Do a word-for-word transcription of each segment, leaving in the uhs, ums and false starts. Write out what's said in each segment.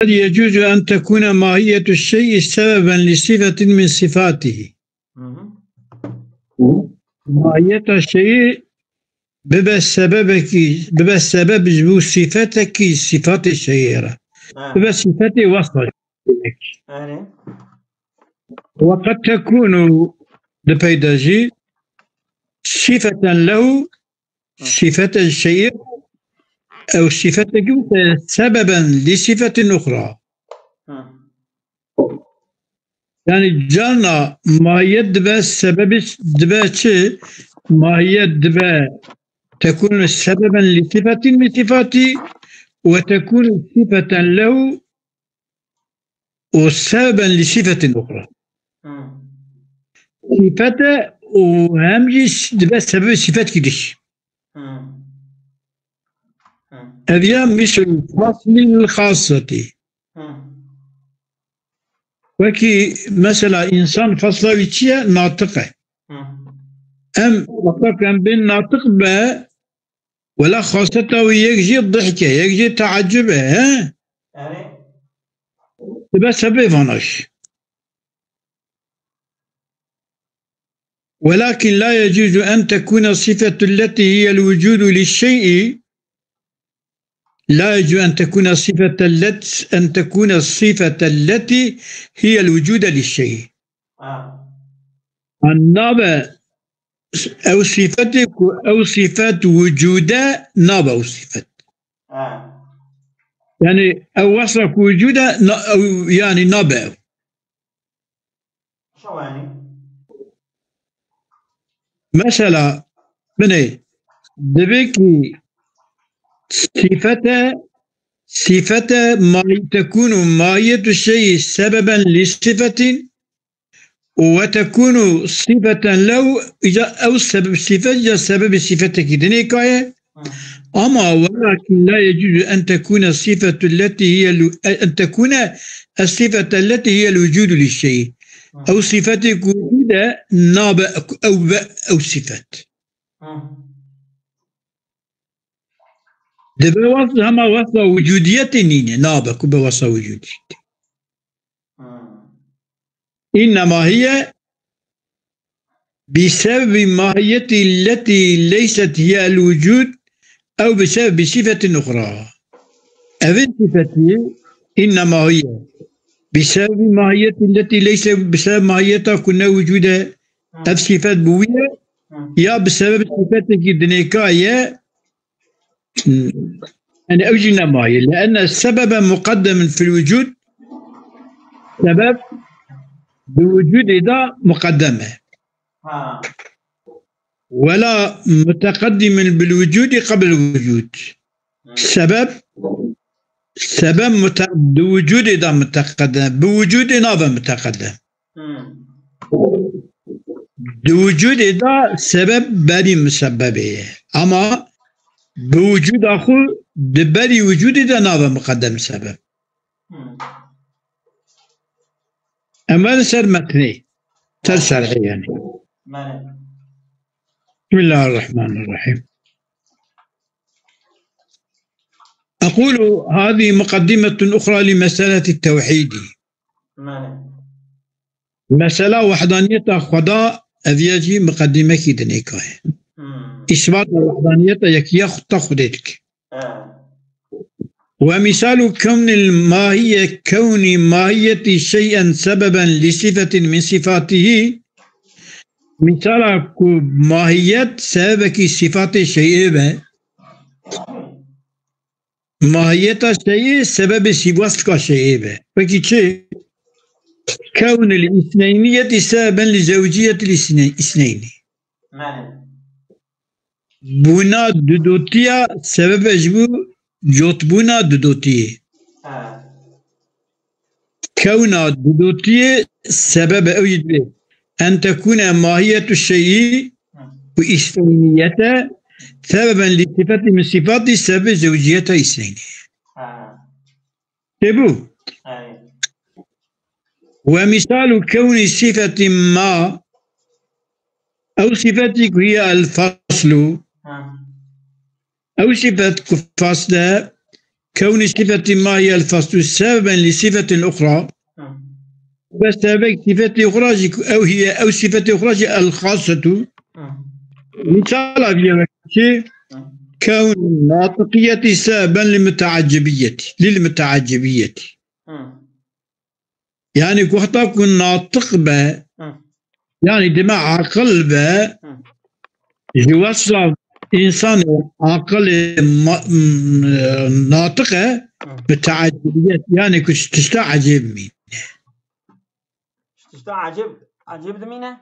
قد يجوز أن تكون ماهية الشيء سببا لصفة من صفاته. Hı hı. Mahiyeta şeyî bibe sebebekî, bibe sebeb ji bo sîfetekî sîfatê şeyî re. Ha. Bibe sîfetê wesfa. Yani. وقد تكون, di peyda jî, sîfeten lehu, Hı. Sîfete şeyî, ew sîfetekî wisa sebeben li sîfetin uxra. Hı. Yani carna mahiyet dibe sebebi dibe çi? Mahiyet dibe tekunu sebeben li sîfetin min sîfati ve tekunu sîfeten lehu û sebeben li sîfetin uxra. Hı. Sîfete û hem jî dibe sebebê sîfetkî diş. Hı. Hı. Ev ya misl faslil xaseti. Hı. Wekî mesela însan fasla wî çi ye? Natiq e. Hı. Em wexta ku em bên natiq be, wela xaseta wî yek jî dihk e, yek jî teecub e, he? Erê. Dibe sebê vana jî. ولكن لا يجوز أن تكون الصفة التي هي الوجود للشيء، لا يجوز أن تكون الصفة الت-، أن تكون الصفة التي هي الوجود للشيء. Ha. An nabe ew sîfetê ku ew sîfet wicûde nabe ew sîfet. Ha. Yani ew wesfa ku wicûde na-, ew, yani nabe ew. Şew yani. Mesela, binê, dibe ki sîfete, sîfete ma-, tekunu mahiyetu şeyi sebeben li sîfetin û ve tekunu sîfeten lehu, îca ew sebeb sîfet ya sebebê sîfetekî dinê kaye. Hı. Ama welakin la yecuzu en tekune sîfetu lletî hiye lu-, en tekune es-sîfete lletî hiye l-wucudu lişşeyi. Hı. Ew sîfetê ku wicûd e nabe ew be ew sîfet. Hı. Dibe wes-, hema wesfa wicûdiyetê nîne, nabe ku be wesfa wicûdiyetê. Hı. İnnema hiye bi sebebi mahiyeti lletî leyset hiye el-wucud ew bi sebebi sîfetin uxra. Evin sîfetî innema hiye bi sebebi mahiyeti lletî leyse, bi sebeb mahiyeta ku ne wicûd e, Hı. ev sîfet bi wî ye, Hı. ya bi sebeb sîfetekî dinêka ye, Yani ew jî nemaye. Li enne sebebe muqeddemin fil wucud. Sebeb bi wucudê de muqeddem e. Ha. Wela muteqeddimin bil wucudi qebl wucud. Hı. Sebeb, sebeb mute-, bi wucudê de muteqeddem. Bi wucudê nabe muteqeddem. Hmm. Di wicudê de sebeb berî misebebê ye. Ama bi wicuda xwe di berî wicudê de nabe miqedem sebeb. Hmm. Em werin ser metnê. Ser şerhê yani. Belê. Bismillahirrahmanirrahim. أقول هذه مقدمة أخرى لمسألة التوحيد. Belê. Mesela wahdaniyeta Xweda, ev ya jî miqedîmekî dinêka ye. Hmm. Îsbata wahdaniyeta yekiya Xwe-, ta Xwedê dike. Ha. ومثال كون الماهية، كون ماهية شيئا سببا لصفة من صفاته. Mîsala ku mahiyet sebebekî sîfatê şeyê be. Mahiyeta şeyê sebebê sî-, wesfka şeyê be. Peki çi? Kewnil îsneyniyetî sebeben li zewciyetil îsne-, îsneyni. Belê. Bûna dudotiya sebebe ji bo cotbûna dudotiyê. Ha. Kewna dudotiyê sebebe ew jî dibê. En tekune mahiyetu şeyî Hı. û îsneyniyete sebeben li sifetî min sifati sebebe zewciyeta îsneynî. Ha. Tê bû? Aynen. Ve misalu kewni sifeti ma, ew sifetî ku hiye el faslu, Ha. ew sifet ku fasl e, كون صفة ما هي الفصل سببا لصفة أخرى. Hı. Be sebek sifetê uxra jî ku ew hiye, ew sifetê uxra jî el xasetu. Hı. Misala viye wekî çi? Hı. Kewn natiqiyetî sebeben li mutaaccibiyetî, lil mutaaccibiyetî. Hı. Yani wexta ku natiq be, Hı. yani dime aqil be, Hı. ji wesfa însanê aqilê ma-, m-, natiq e, Hı. Mutaaccibiyet, yani ku ji tişta ecêb mîne. Ji tişta ecêb, ecêb dimîne?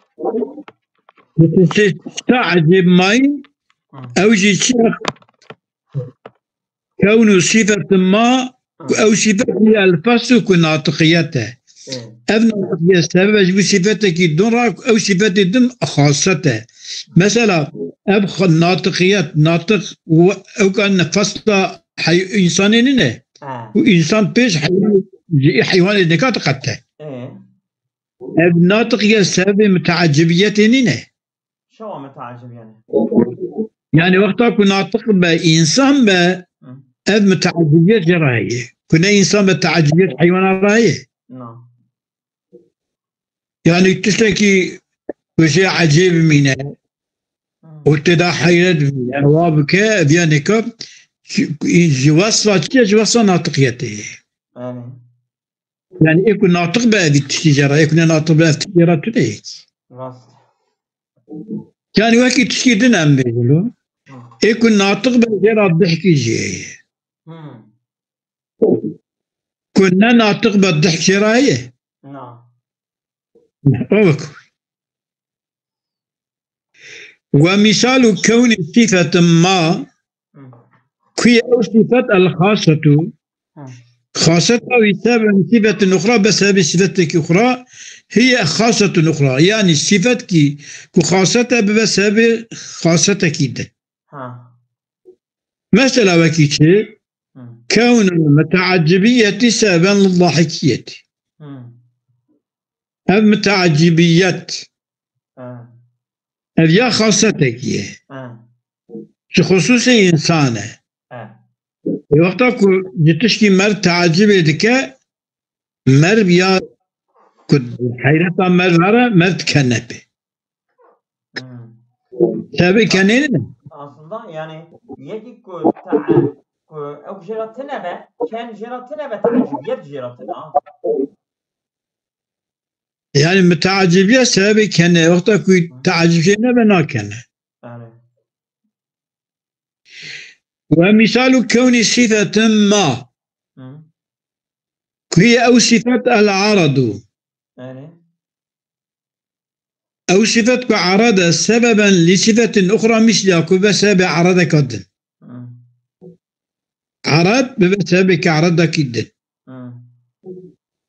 Ji tişta ecêb mayî, Hı. Ew jî çi? Kewn û sifet ma, ku Hı. Ew sifet hiye el fasl ku natiqiyet e. Hı. Ev natiqiyet sebebe ji bo sifetekî din re ku ew sifetê din xaset e. Mesela ev xwe natiqiyet, natiq û ew ka fasla hey-, însanê nîne. Ha. Û însan pêş heywan, ji heywanê neka diqete. Ê. Ev natiqiyet sebebê mutaaccibiyetê nîne. Çawa mutaaccib yani? Yani wexta ku natiq be, însan be, Hı. Ev mutaaccibiyet jê re heye. Ku ne însan be, taaccibiyet heywana re heye. Na. Yani tiştekî ku jê ecêb bimîne, Hı. Û tê de heyret bimîne, wa bike, ev yanê ka, ji, ji wesfa çi ye? Ji wesfa natiqiyetê ye. Yani. Yani ê ku natiq be, evî tiştî jê re, ê ku ne natiq be, ev tiştî jê re tune ye. Rast. Yani wekî tiştî din em bêjin lo. Hı. Ê ku natiq be, jê re dihkî jê ye. Hı. Ku ne natiq be, dihk jê re ye. Na. Ew ku. Ve mîsal û kewnî sîfetin ma, Hı. Ku ye ew sîfet el xasetu, Hı. Xaseta wî sebebin sîfetin uxra, be sebebê sîfetekî uxra, hiye xasetun uxra. Yani sîfetkî ku xaset e, bibe sebebê xasetekî din. Ha. Mesela wekî çi? Hı. Kewnul mutaaccibiyetî sebeben lil dahikiyetî. Hı. Ev mutaaccibiyet. Ha. Ev ya xasetekî ye. Ha. Ji xusûsê însan e. Ha. Ê wexta ku ji tişkî merv teacibê dike, merv ya ku heyreta merv here, merv dikene pê. Hmm. Sebê kenê ne? Aslında yani yekî ku tea-, ku ew jê re tine be, ken jê re tine be, teacibiyet jê re tine. Yani mutaacibiye sebebê kenê, wexta ku Hı. Teacib jê nebe nakene. Yani. Ve mîsal û kewnî sîfetin ma. Hı. Ku ye ew sîfet el aradu. Yani. Ew sîfet ku arad e sebeben lî sîfetin uxra mîsliha ku be sebebê aradeka din. Hı. Arad bibe sebebekî aradekî din. Hı.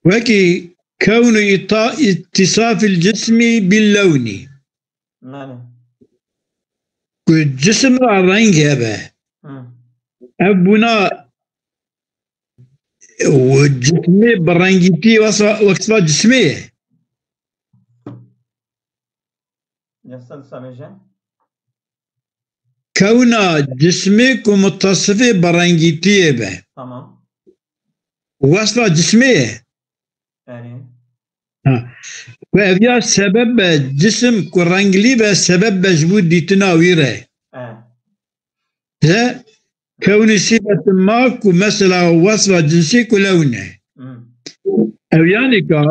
Wekî kewnu îta-, îtîsafil cismî bil lewnî. Belê. Ku cisim ra reng hebe. Hı. Ev bûna û cismê bi rengîtî wesa-, wesfa cismê ye. Yasa disa bêje. Kewna cismê ku mutasifê bi rengîtiyê be. Tamam. Wesfa cismê ye. Yani. Ha. Ku ev ya sebeb be, cisim ku renglî be, sebeb be ji bo dîtina wî re. E. He? Kewnî sîfetin ma ku mesela wesfa cinsî ku lewn e. Hı. Ew yanî ka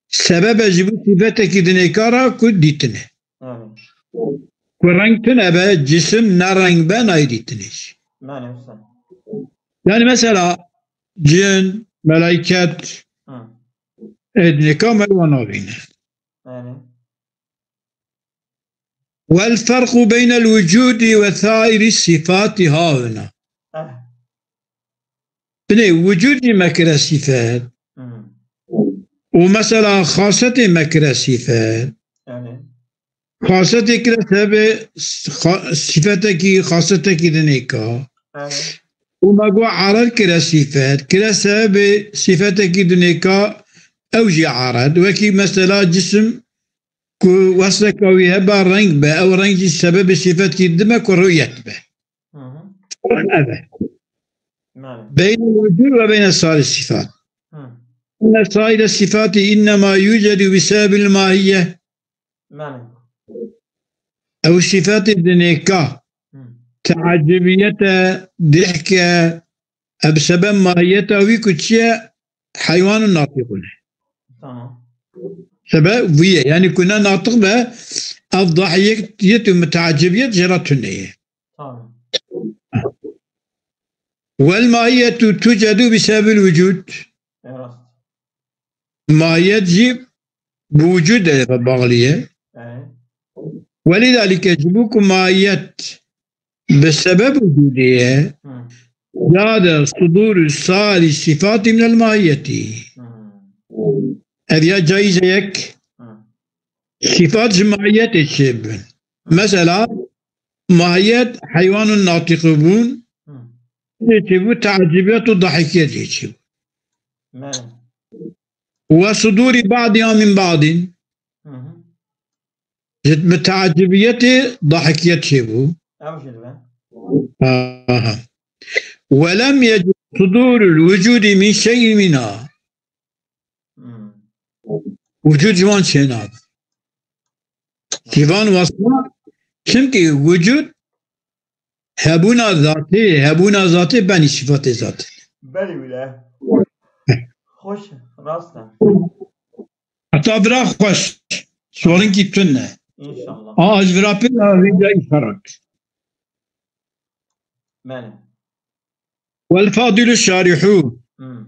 sebebe ji bo sîfetekî dinê ka ra ku dîtine. Hı. Ku reng tune be, cisim ne reng be, nayê dîtinê jî. Belê, wisa. Yani mesela cin, melaiket, Hı. Ê dinê ka me wan nabîne. Yani. Wel ferqu beynel wucudî ve sairî sîfatî hahuna. Eh. Binê wucud jî me kire sîfet. Hmm. Û mesela xasetê me kire sîfet. Yani. Xasetê kire sebê xa-, sîfetekî, xasetekî dinê ka. Yani. Û me got arad kire sîfet. Kire sebê sîfetekî dinê ka ew jî arad. Wekî mesela cisim ku wesfeka wî heba reng be, ew reng jî sebebê sîfetkî dime ku ruyet be. Hı hı. Ev e. Belê. Beyne vücud ve beyne sair sifat. Hı. Enne saire sifati innema yücedu bi sebebil mahiye. Belê. Ew sifati dinêka. Hı. Teacibiyete, dihke, ev sebeb mahiyeta wî ku çi ye? Heywanun natiqun e. Tamam. Sebeb wî ye. Yani ku ne natiq be, ev dahiyet û mutacibiyet jê re tune ye. Tamam. Wel mahiyetu tucedu bi sebebil vücud. E, rast. Mahiyet jî bi vücud de bağlı ye. Evet. Welidalike ji bo ku mahiyet bi sebeb vücudê ye, Hı. Cade sudûrü sari sifati minel mahiyeti. Hı. Ev ya caize yek, Hı. Sifat ji mahiyetê çêbûn. Mesela, mahiyet heywanun natiqi bûn, Hı. çêbû teacibiyet û dahikiyet çêbû. Me. Ve sudûrî ba'diha min ba'din. Hı hı. Ji mutacibiyetê dahikiyet çêbû. Ew jî dibe. Aha. Ve lem yecuz sudûrul vücudî min şey'in minha. Hmm. Vücud ji wan çênabe. Ji van wesfa, çimkî vücud hebûna zatê, hebûna zatê benî sifatê zatê. Belê wile. Xweş, rast e. Heta vira xweş. Sorinkî tune. İnşallah. A, ji vira pê a vî cayî xerak. Belê. Wel fadilü şarihu. Hmm.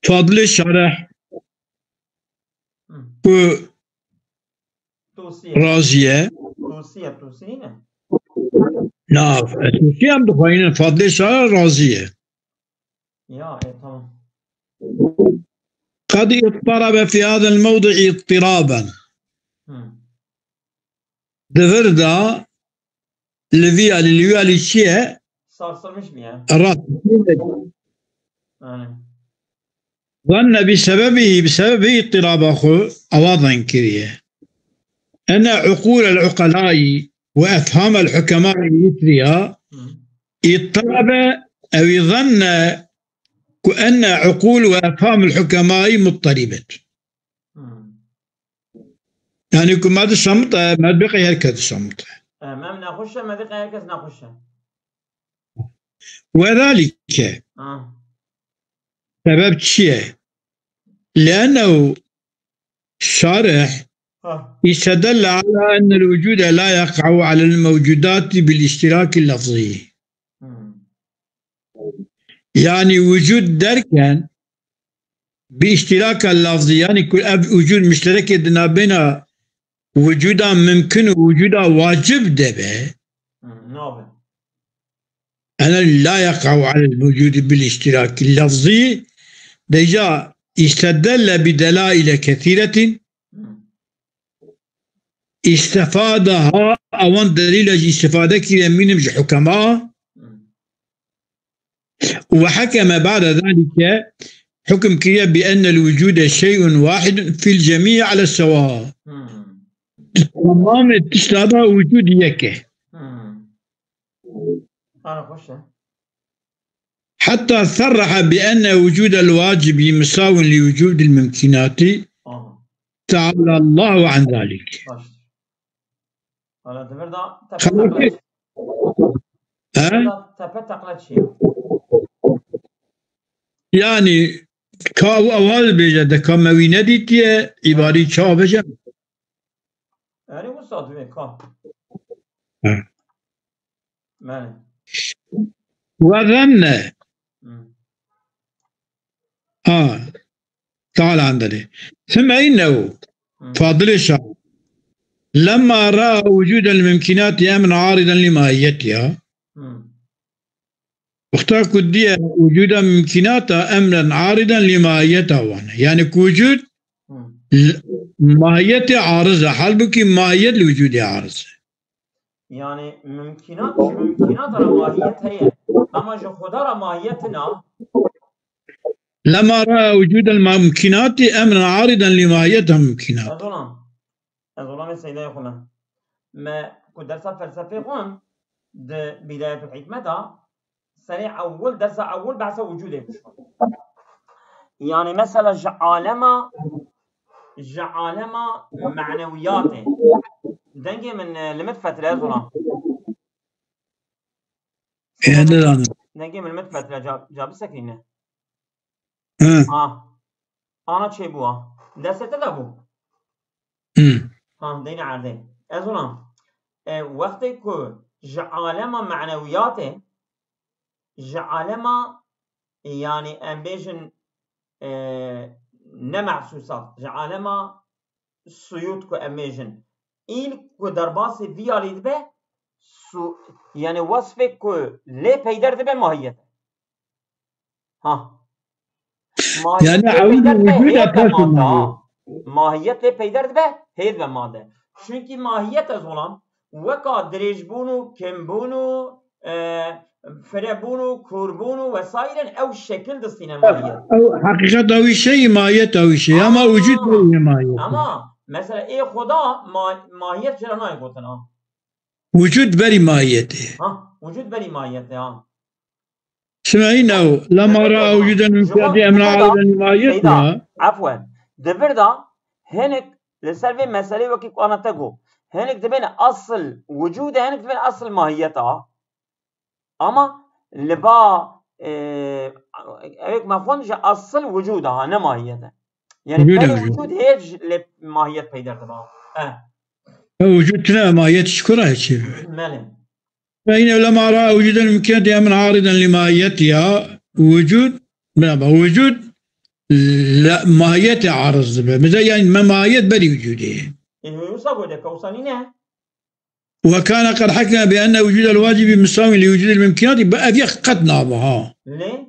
Fadilê şarih. Hmm. Ku Tusiye. Raziye. Tusiye, Tusiye ne? Na, Tusiye em dixwayînin. Fadilê şarih raziye. Ya, e, tamam. Qad ittarabe fi hadel mewdi'i ittiraben. Hmm. Di vir de li vî alî, li wî alî çi ye? Sarsılmış mı ya? Rast. Yani. Zanne bi sebebihi, bi sebebê îttiraba xwe awa zan kiriye. Ene uqûl el uqelai ve efham el hukemai îtriya Hı. îttirabe ew zanne ku ene uqûl ve efham el hukemai muttaribet. Hı. Yani ku me di şamit e, me di qey herkes di şamit e. E, me nexweş e, me di qey herkes nexweş e. Wedalike. Ha. Sebeb çi ye? Liennehu şarih Ha. istedelle ala ennel vücude la yaqa'u alel mevcudati bil iştiraki lafzî. Hmm. Yani vücud derken bi iştiraka lafzî, yani ku ev vücud müşterekê di nabêna vücuda mümkün û vücuda wacib de be. Hmm, nabe. Ene la yaqa'u alel mevcudi bil iştiraki lafzî, deca istedelle bi delaile kesiretin, Hmm. istefade ha, awan delîla jî îstîfade kiriye mînim ji hukema. Hmm. Ve hekeme ba'de zalike, hukm kiriye bi ennel vücude şey'un wahidun fil cemî ala sewa. Hmm. Tamamê tişta da vücud yek e. Hmm. Ana xweş e. Hatta serreha bi enne vücudel wacibi misawin li vücudil mümkünati. Aha. Teala Allahu an zalik. Baş. Hala di vir de tepe Xelafê- teqle. He? Di vir de tepe teqle çiye. Yani ka ew awaz bêje de ka me wî nedîtiye, îbarî çawa bêje? Erê wisa divê ka. He. Belê. Ve zenne. Hmm. Ha. Teala endeli. Thümme innehu. Hmm. Fadilê şah. Lemma ra'a vücudel mümkünati emren ariden li mahiyetiha. Hmm. Wexta ku diye vücuda mümkünata emren ariden li mahiyeta wan e. Yani ku vücud Hmm. l-, mahiyetê ariz e. Halbukî mahiyet li vücudê ariz e. Yani mümkünat, ji mümkünata re mahiyet heye. Ama ji Xuda re mahiyet na. Lema ra'a vücudel mümkünati emren ariden li mahiyeta mümkünat. Ez olam. Ez olamê seydayê xwe me. Me ku dersa felsefê xwend di Bidayetul Hikmeta, serê ewil, dersa ewil behsa wicûdê bişo. Yani mesela ji alema, ji alema menewiyatê. Dengê min, e, limit fetre ez olam. Ê, ne zanim. Dengê min limit fetre ca, ca bisekîne. Hı. Ha. Ana çê bû ha. Destê te de bû. Hı. Ha, deyne erdê. Ez ona, e, wextê ku ji alema menewiyatê, ji alema, yani em bêjin, e, ne mehsûsat, ji alema suyût ku em bêjin. Îl ku derbasî vî alî dibe, su-, yani wesfê ku lê peyder dibe mahiyet. Ha. Mahiyet Yani lê ewil peyder dibe, vücuda hêz ve pes mande, olmalı. Ha. Mahiyet lê peyder dibe, hêz ve mande. Çünkü mahiyet ez olam, weka dirêjbûn û kimbûn û, e, firebûn û kûrbûn û vesaire ew şekil distîne mahiyet. Ew heqîqet ew şey, mahiyet ew şey. Ama Ama, vücut bu mahiyet. Ama mesela ê Xweda ma-, mahiyet jira nayê gotin, ha. Vücut berî mahiyetê. Ha, vücut berî mahiyetê, ha. Sima înew, lema ra'a wucudan mümkünatî emra ariden li mahiyetî. Seyda, efwen. Di vir de hinek li ser vê meselê wekî ku ana te got. Hinek dibên asl wicûd e, hinek dibên asl mahiyet a. Ama li ba, e, ew ê ku me xwend ji asl wicûd a, ne mahiyet e. Yani Wicûd e, berî wicûd. Wicûd hêj lê mahiyet peyder diba. E. E, wicûd tune mahiyet ji kura çi? Belê. Ve yine lema ra'a wucudan mümkünatî emra ariden li mahiyetî ya. Vücut, merhaba, vücut la, mahiyetê ariz dibe. Mesela yani me mahiyet berî vücudê. E, wisa gote, kewsa nîne? Ve kana qad hakeme bi enne wucudel wacibi musawin li wucudil mümkünatî. Bu ev yek qet naba ha. Lê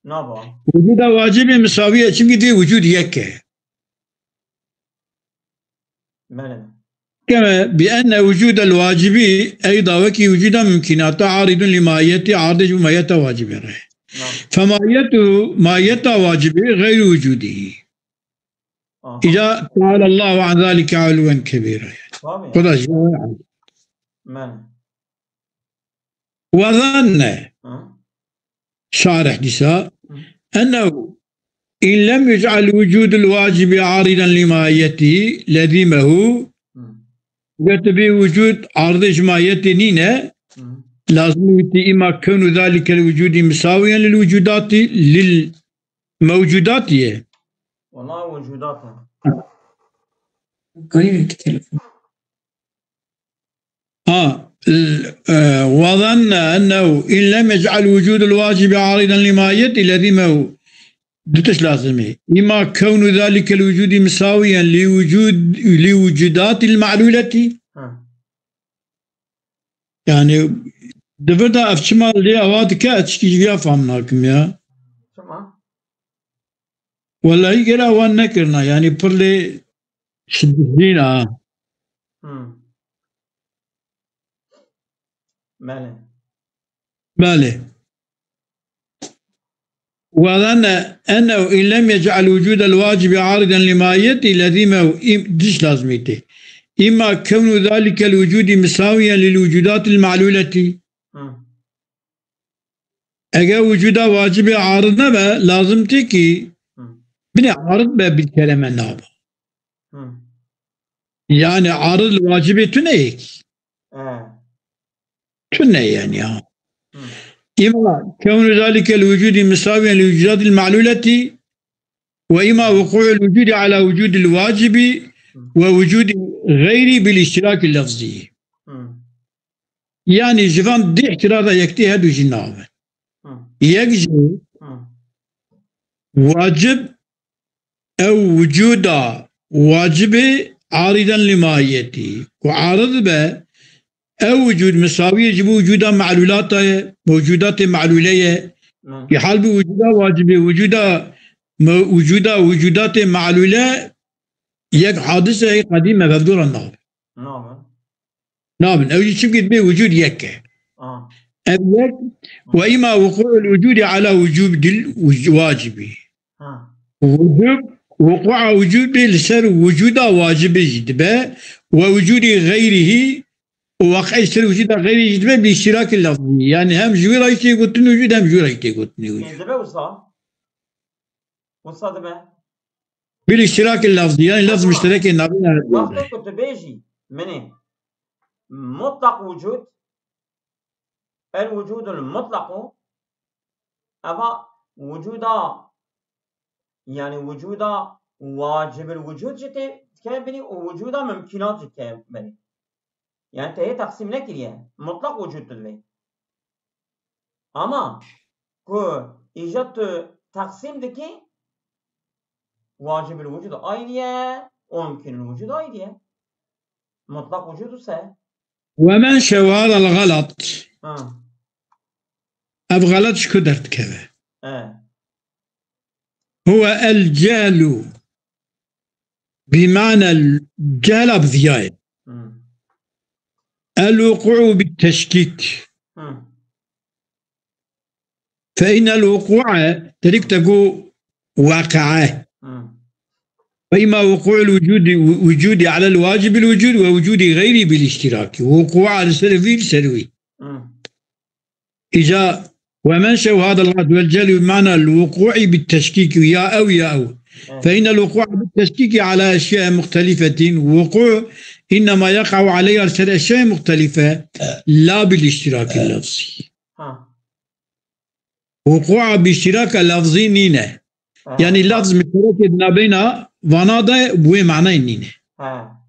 naba. Wucuda wacibi musawiye, çünkü vê vücud yek e. Belê. Hakeme bi enne wucudel wacibi, ey da wekî wucuda mümkünata aridun li mahiyetî, aridê ji mahiyeta wacibê re. Tamam. Femahiyetu, mahiyeta wacibê gayru wucudî. Aha. İza teala Allahu an zalike uluven kebîra. Tabii. Xweda ji vê alî. Men. Ve zanne. Hı. Şarih dîsa. Hı. Ennehu in lem yec'al wucudul wacibi aridan li mahiyetihi lezimehu. Hı. Gotibî wucud aridê ji mahiyetê nîne. Hı. Lazim wî tî îma kewnu zalikel wucudi misawiyen lil wucudati, lil mewcudati ye. Wala wucudat e. Gayet telefon. Ha, e, وظن أنه إن لم يجعل وجود الواجب عارضا لماهيته لزمه. Du tişt lazim e. إما كون ذلك الوجود مساويا لوجود، لوجودات المعلولة. Ha. Yani, di vir de ev çima lê ava dike, ez çikî ji vîya fam nakim ya. Çima? Wellahî gera wan nekirina, yani pir lê şidîna. Hmm. Belê. Belê. وظن أنه إن لم يجعل وجود الواجب عارضا لماهيته لزمه، im-, diş lazimiyeti. إما كون ذلك الوجود مساويا للوجودات المعلولة. Hı. Eger wucuda wacibê arid nebe, lazim tê ki Hı. binê arid be bir keleme naba. Hı. Yani arid li wacibê tune yek. E. Tune yani ya. Hı. إما كون ذلك الوجود مساويا للوجودات المعلولة، وإما وقوع الوجود على وجود الواجب ووجود غيره بالاشتراك اللفظي. Hı. Yani ji van dê îhtiraza yektê her du jî nabin. Hı. Yek jî Hı. wacib ew wucuda wacibê arîden li mahiyetî. Ku arid be, ew wucud misawiyê ji bo wucuda me'lûlata ye, mewcudatê me'lûle ye. Hı. Ki hal bi wucuda wacibê, wucuda me-, wucuda, wucudatê me'lûle yek hadiseyê qedîm e, vevdora nabin. Nabin. Nabin. Ew jî çimkî dibê wicûd yek e. Ah. Ev yek, وإما وقوع الوجود على وجود الواجب. Ha. Wicûd, wuqua wicûdê li ser wicûda wacibê jî dibe, ووجود غيره û waqi'ê ser wicûda xeyrî jî dibe bi îştirakê lafzî. Yanî hem ji wî re jî tê gotin wicûd, hem ji wî re jî tê gotin wicûd. Ê, dibe wisa? Wisa dibe? Bil îştirakê lafzî, yanî lafz muşterekê navîna her du de. Wextê ku tu bêjî, min ê mutlaq wicûd, el wicûdul mutlaqu, eva wicûda, yanî wicûda wacibil wicûd jî tê dikeve binî û wicûda mumkînat jî dikeve binî. Yanî te yê teqsîm nekiriye. Mutlaq wicûd tu divê. Ama ku îca tu teqsîm dikî, wacibil wicûd ayrî ye û mumkînul wicûd ayrî ye. Mutlaq wicûd wisa ye. Ve menşeu hadal xelat. Ha. Ev xelat ji ku derdikeve? E. Huwe el cehlu bi ma'nel cehla bi viya ye. Hmm. El wuku'u bit teşkîk. Hmm. Fe innel wuku'e, terîk te got waqi'e. Hmm. Ve imma wuku'ul wucudi, wucudi alel wacibil wucud ve wucudi xeyrî bil iştiraki. Wuku'a li ser vî, li ser wî. Hmm. Îca ve menşeu hadal xelat vel cehlu bi ma'nel wuku'i bit teşkîk ya ew ya ew. Evet. Fe innel wuku'a bit teşkîki ala eşyae muhtelifetin. Wuku' innema yaqa'u aleyha li ser eşyae muhtelife la bil iştirakil lafzî. Ha. Wuku'a bi îştiraka lafzî nîne. Ha. Yanî lafz muşterekê di nabeyna vana de bi wê manayê nîne. Ha.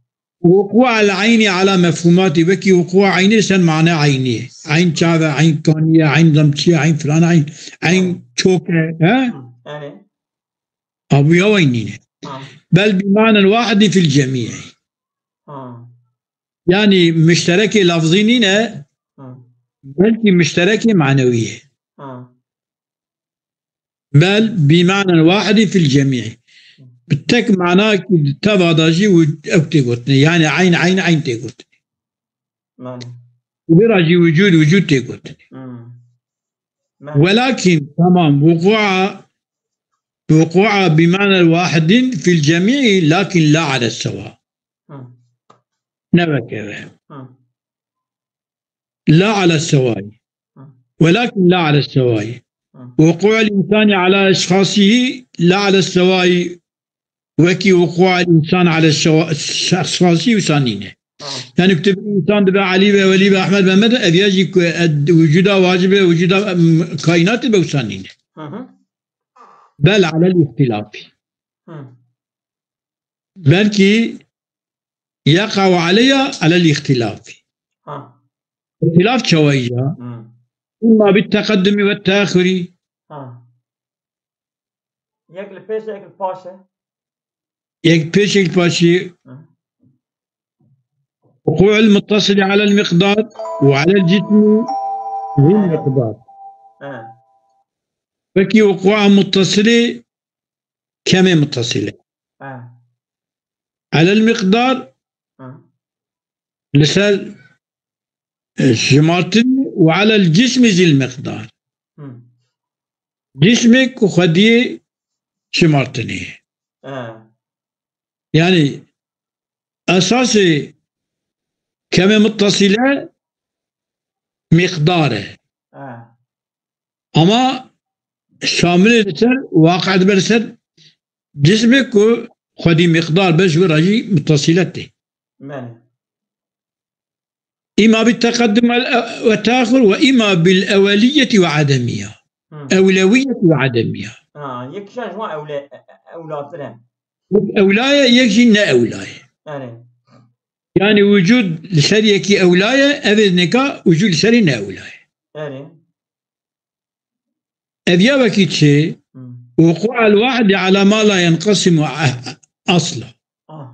Wuku'a el eynî ala mefhûmatî, wekî wuku'a eynî li ser mane eynî ye. Eyn çav e, eyn kanî ye, eyn demçî ye, eyn filan e, eyn, eyn çok e, he? Hı, yani. Abi ya eyn nîne. Ha. Bel bi ma'nel wahidi fil cemî. Ha. Yanî muşterekê lafzî nîne, ha, belkî muşterekê manewî ye. Ha. Bel bi ma'nen wahidî fil cemî. Bi tek manakî di teva de jî wi-, ew tê gotinê. Yanî eyn, eyn, eyn tê gotinê. Belê. Vira jî wicûd, wicûd tê gotinê. Hmm. Belê. Welakin, tamam, wuku'a, wuku'a bi ma'nen wahidin fil cemî, lakin la ala sewa. Hmm. Ne weke ve. Hmm. La ala sewayî. Hı. Welakin la ala sewayî. Hı. Wuku'ul insani ala eşxasî la ala sewayî. Wekî wuku'ul insan ala şewa-, eşxasî wisa nîne. Hı. Yani ku tu bî însan dibe Elî be, Welî be, Ehmed be, Mehmed be, ev ya jî ku ed-, wicûda wacib e, wicûda, em, kaînatê be wisa nîne. Hı hı. Bel alel îxtilafî. Hı. Belkî yaqa'u aleyha alel îxtilafî. Ha. Îxtilaf çawayî ya? Hı. Îmma bit teqeddumî ve teaxurî. Ha. Yek li pêş e, yek li paş e. Yek pêş, yek paşî. Hı. Wuku'ul muttasili alel miqdar ve alel cismi zil miqdar. Hı. Peki wuku'a muttasili kemê muttasile. Ha. Alel miqdar, ha, li ser, e, şimartin û alel cismi zil miqdar. Hı. Cismê ku xwediyê şimartinê. Ha. Yani esasê kemê muttasile miqdar e. Ha. Ama şamilê li ser, waqe dibe li ser cismê ku xwedî miqdar be, ji wira jî muttasilet tê. Belê. Îma bi teqeddum el-, ve teaxur ve îma bil eweliyeti ve ademiya. Hı. Ewlewiyeti ve ademiya. Ha, yek kişan ji wan ewle-, e-, e-, ewlatir e. Yek ewla ye, yek jî ne ewla ye. Belê. Yani wicûd li ser yekî ewla ye, ev ê nika wicûd li serî ne ewla ye. Belê. Ev ya wekî çi? Hmm. Wuku'al wahdi ala ma la yenqasimu a-, asla. Ah.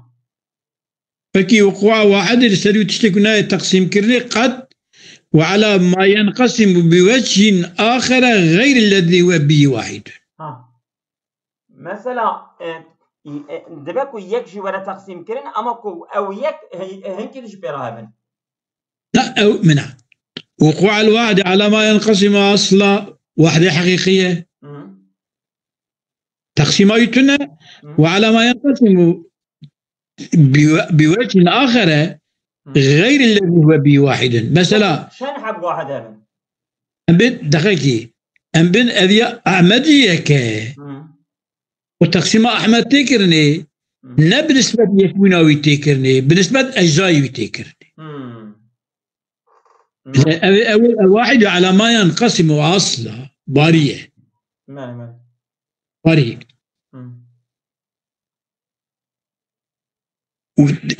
Wekî wuku'a wahidê li ser wî tiştê ku nayê teqsîmkirinê qet, ve ala ma yenqasimu bi wechin axere xeyrillezî huve bihî wahidun. Ha. Mesela, e, e, dibe ku yek jî were teqsîmkirin, ama ku ew yek hi-, hinkî jî pê re hebin. Na, ew min e. Wuku'al wahdi ala ma yenqasimu asla wahde heqîqî ye. Hı. Teqsîma wî tune, hı, ve ala ma yenqasimu bi, bi wechin axere, غير الذي هو به واحد. Mesela, Çend heb wahid hebin? Em bin, dexekî, em bin ev ya Ehmedî yek e. Hı. Û teqsîma Ehmed tê kirinê, Hı. ne bi nisbet yekbûna wî tê kirinê, bi nisbet eczayê wî tê kirinê. Hı. Hı. Ev, ew, ew wahid على ما ينقسم أصلا. Barî ye. Belê, belê. Barî. Hı.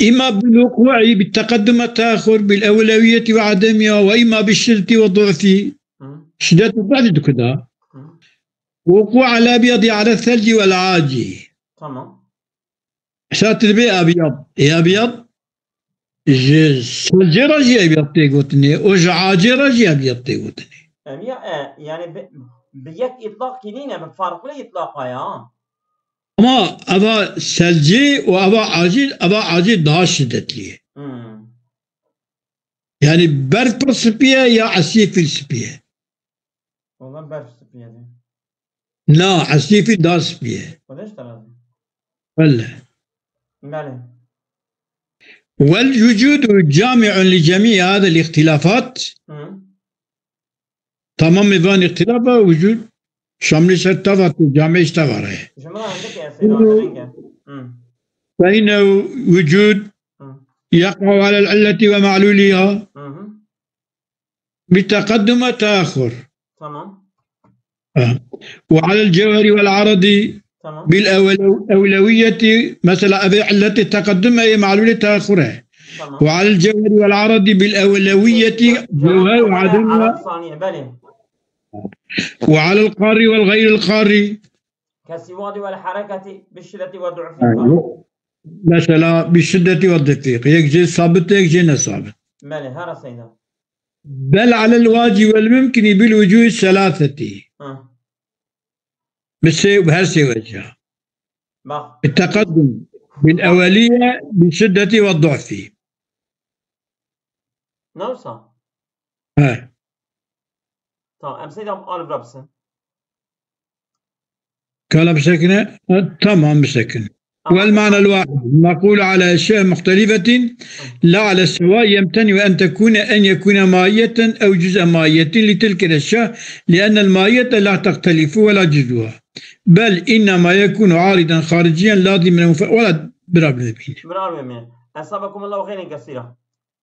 إما بالوقوع بالتقدم والتأخر بالأولوية وعدمها وإما بالشدة والضعف. Hı. Şiddet û zehf dikuda. Hı. وقوع الأبيض على الثلج والعاج. Tamam. Mesela tu dibê ebyad. Ê ebyad ji selcê re jî ebyad tê gotinê. Û ji acê re jî ebyad tê gotinê. Em ya, e, yani bi, bi yek îtlaq kî nîne, bi farklı îtlaqa ya. Ama eva selcî û eva acî, eva acî daha şiddetli ye. Hmm. Yani berf pir spî ye ya esî fîl spî ye? Valla berf spî ye. Na, esî fîl daha spî ye. O da işte lazım. Belê. Belê. والوجود جامع لجميع هذه الاختلافات. Hı. Tamamê van îxtilafa wicûd şamlî ser teva tê, camê ji teva re ye. Ji min re hindik e, Seyda, giring e. Hı. فإن وجود Hı. يقع على العلة ومعلولها Hı hı. بتقدم وتأخر. Tamam. Ha. وعلى الجوهر والعرض Tamam. بالأولوية. Mesela ev illetê teqeddum e, malûlê teaxur e. Tamam. وعلى الجوهر والعرض بالأولوية, cevher û adem. Arad saniye, belê. وعلى القار والغير القار. كالسواد والحركة بالشدة والضعف. Ha, Tamam. yok. Mesela بالشدة والضعف. Yek jê sabit, yek jê ne sabit. Belê, here Seyda. بل على الواجب والممكن بالوجوه الثلاثة. Ha. Bi sê, bi her sê weciha. Bak. التقدم بالأولية بالشدة والضعف. Ne wisa? He. Tamam, em Seyda al vira bisin. Kala bisekine? Ha, tamam, bisekin. Tamam. والمعنى الواحد المعقول على أشياء مختلفة لا على السواء يمتنع أن تكون، أن يكون ماهية أو جزء ماهية لتلك الأشياء، لأن الماهية لا تختلف ولا جزءها، بل إنما يكون عارضا خارجيا لا ضمن مف-، ولا برابلمين. برابلمين. أثابكم الله خيرا كثيرا.